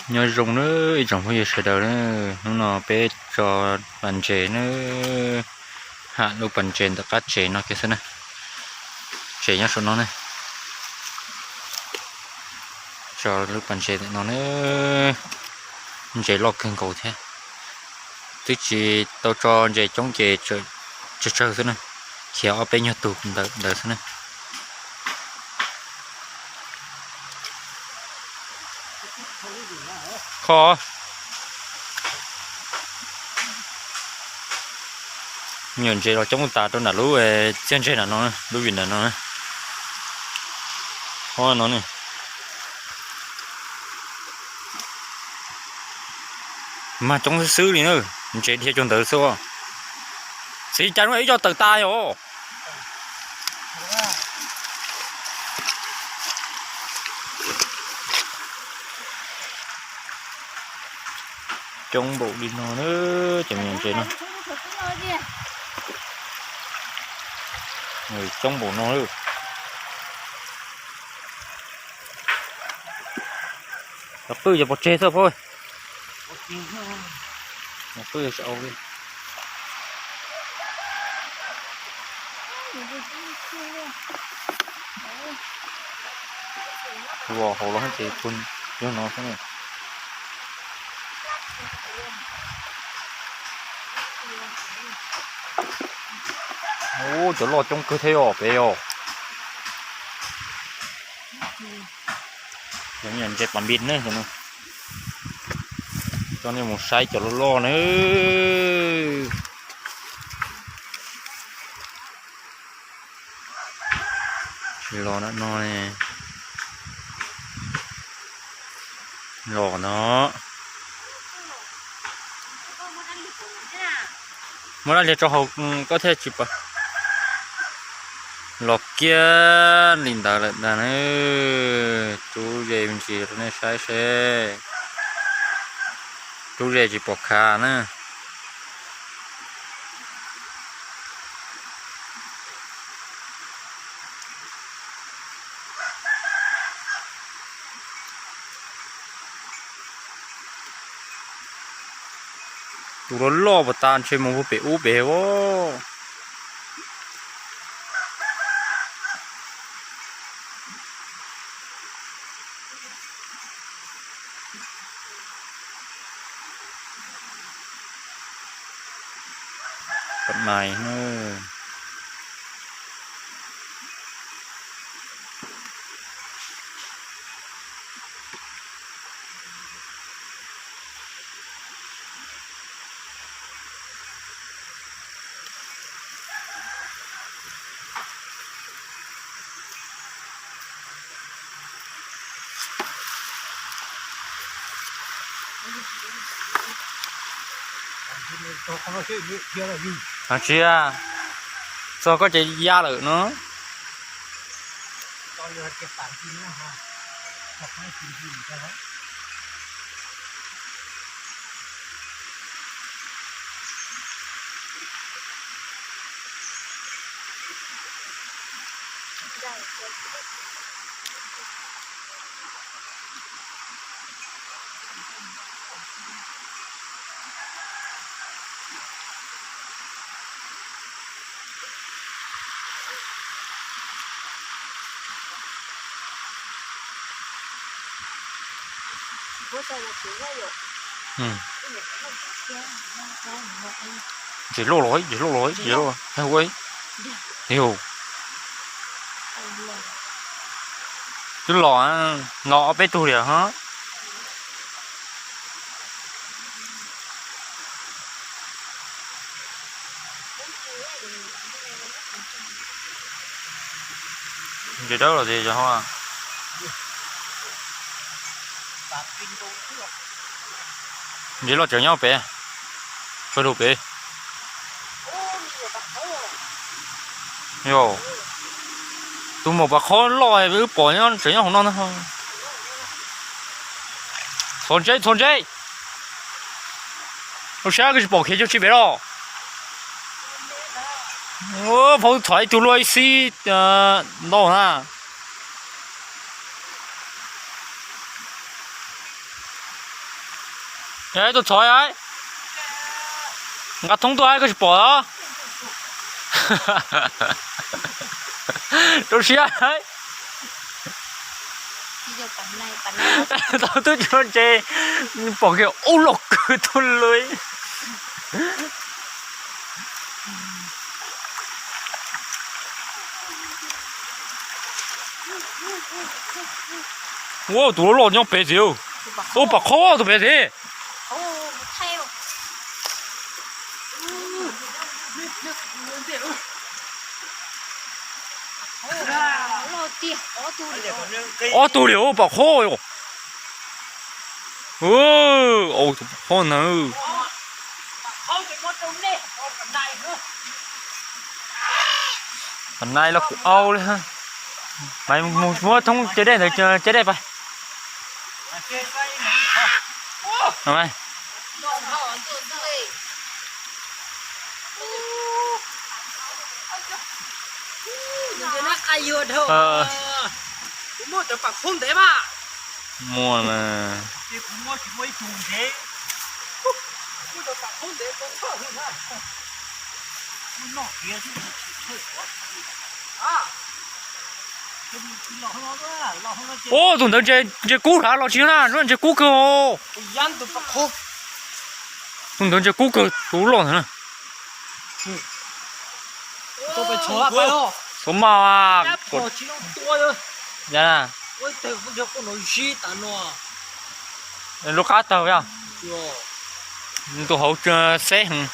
Nyob zoo nawb ib tsoom phooj ywg sawv daws nawb, hnub no peb tso pas ntses nawb, ham lub pas ntses ntawm qab tsev no kiag xwb na. Tsev nyob saum no ne, tso lub pas ntses ntawm no na, ntses loj kawg nkaus thiab. Twb tsis tau tso ntses coob ces tsawg tsawg xwb na, khiav ob peb nyuag tug ntawd ntawd xwb na. Kho, me nyuam ntses los coob tas rau nram lub txiaj ntseg nram no, lub vim nram no. Ho no ne, mag coob xwb xwb li na, ntses dhia cuag ntawd xwb. Txiv cas ib co tawm tas yom. Coob npaum li no na, cov me nyuam ntses no. Coob npaum no. Cov qwj cov pov tseg xwb phob. Qwj tsis au li. Los hauv los ces yog no xwb na. Ub, cov loj coob kawg thiab os peb os. Cov me nyuam ntses pas npis na, cov no. Coj nej mus saib cov loj loj na. Tsis los no, no ne. Los no. Muab dab liag rau hauv koj thiaj tsis pom. Los kiag li ntawd lawm ntag na. Rub ze me ntsis rau nej saib seb. Rub ze tsis pom khav na. Tus loj loj puas tas ntshe mus puag pem ub pem os. Pab nais na. Tsis, txog koj ces ya lawm no. Ntses loj los, ntses loj los, ntses loj los. Yog, twb los, los ob peb tug li ho. Ntses dawb los tias yog. Ntses loj tseem nyob pem, tsuas lug pem. Yog, tus maum pas qhob loj wb pom nyob tseem nyob hauv no ntag. Txhos ntse, txhos ntse. Lub sab koj tsis pom khiav cuag tsis pem los. Phauj thov ib tug luaj ib xib ntau na. Tus txhov, nqa thoob tuaj koj tsis pom los? Rau siab. Tau twb tsis ntse, pom kiag ub loj kawg tuaj lawm. Ua tus loj loj nyob pem tid. Ua pam qhob tus pem tid. Ob tug li ua pam qhob. Tus pam qhob ntawd. Pam nai los kuv au li. Mas mus muab thoob caj dej ntawd caj dej pais. Muaj mas. Ub, tus ntawd ntses kub hrav los tsis na, ntses kub kawg. Tus ntawd ntses kub kawg, tus loj ntawd na. Txhob mas. Lub qab tawg yog tus hauv xeb heev.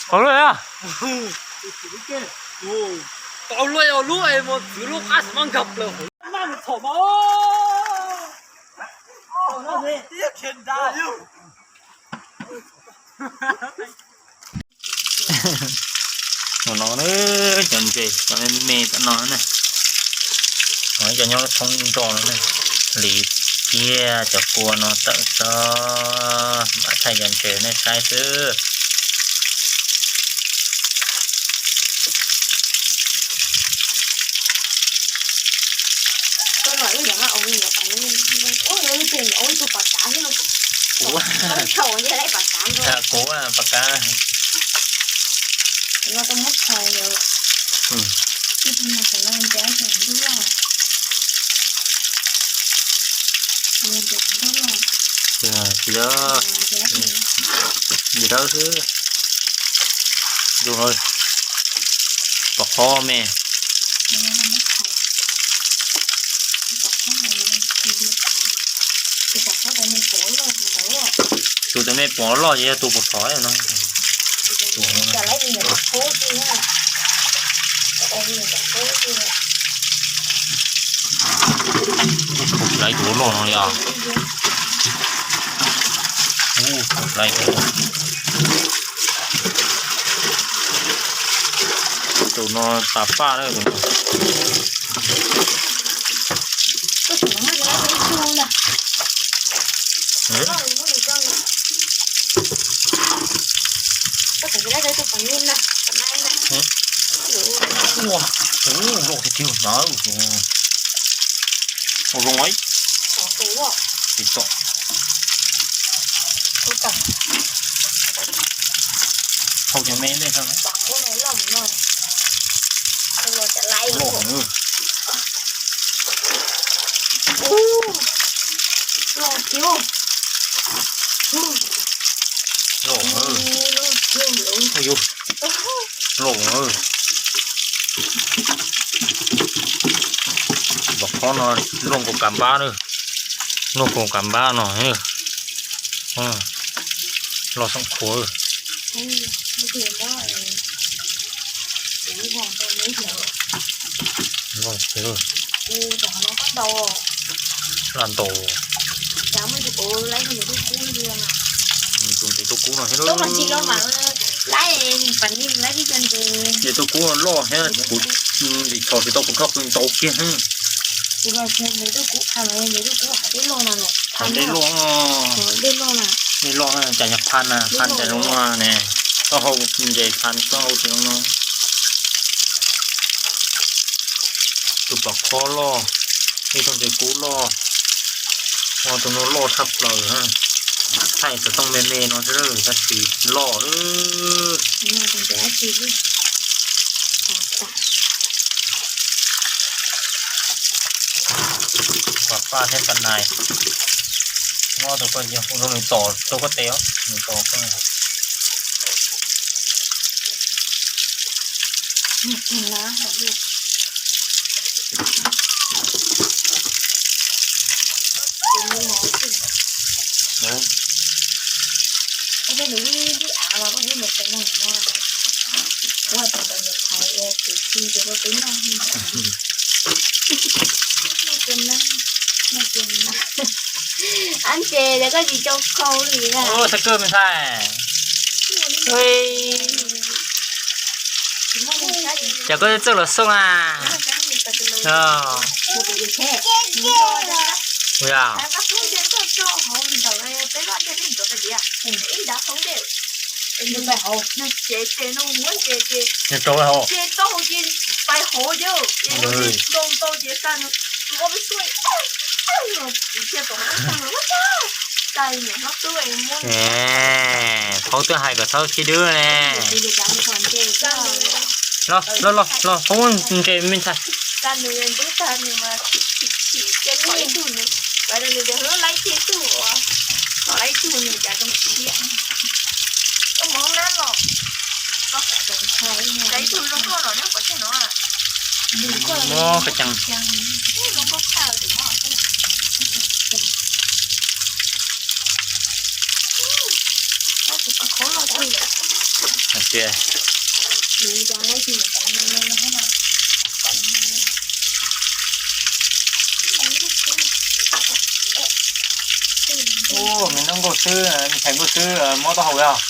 Paub luaj a. Paub luaj os, lub es mos txwv lub qab xav mas nkag plaws hauv. Mus no cov ntses cov me me tom no na. Cov nyob thoob nroj no na. Hliv kiag cov kua no tawm tso, mam thaij cov ntses nej saib xwb. Kuv, kuv pom kab. Tsis dawb xwb. Zoo, pom qhob me. Tus tau me pom loj ces yog tus pom sov no. Laiv tus loj no li os. Laiv tus, tus no tas faj na tus no. Ua, ua, loj tiag tiag na. Ua zoo, tsis txom. Thauj cov me ntej tso. Loj heev. Loj heev. Loj heev. Pom qhob no luaj nkaus kav npab na. Luaj nkaus kav npab no. Loj xoom khuav. Loj xwb. Loj ntaus. Tus ntses tuaj kub no thiab. Ntses tuaj kub loj thiab, kuv lim tsho tsis tau kuv rhoj pw ntaus kiag. Dej loj, dej loj, cas yog phan na, phan cas zoo no ne. Taub hau ntses phan taub hau tsis zoo no. Pom qhov loj, ib tug ntses kub loj, ua tus no loj tshaj plaws. Thaij xov tooj me me no xwb tab sis loj. Pam paj thiab pam nais, muab rau koj, zoo nws tom rau koj tes os, nws tom koj. Ab, ces koj tsis tau khau li na. Ua txhais kawg me ntxhais. Ces koj txawj los xoj na. Ua yog. Nws rau hauv. Thaub twb hais kom txhob khib dwb ne. Los los los los, poob ntses me ntxhais. Muab koj ceev. Hais tias ub, me noob nkauj xwb, me ntxhais nkauj xwb muab taub hau os.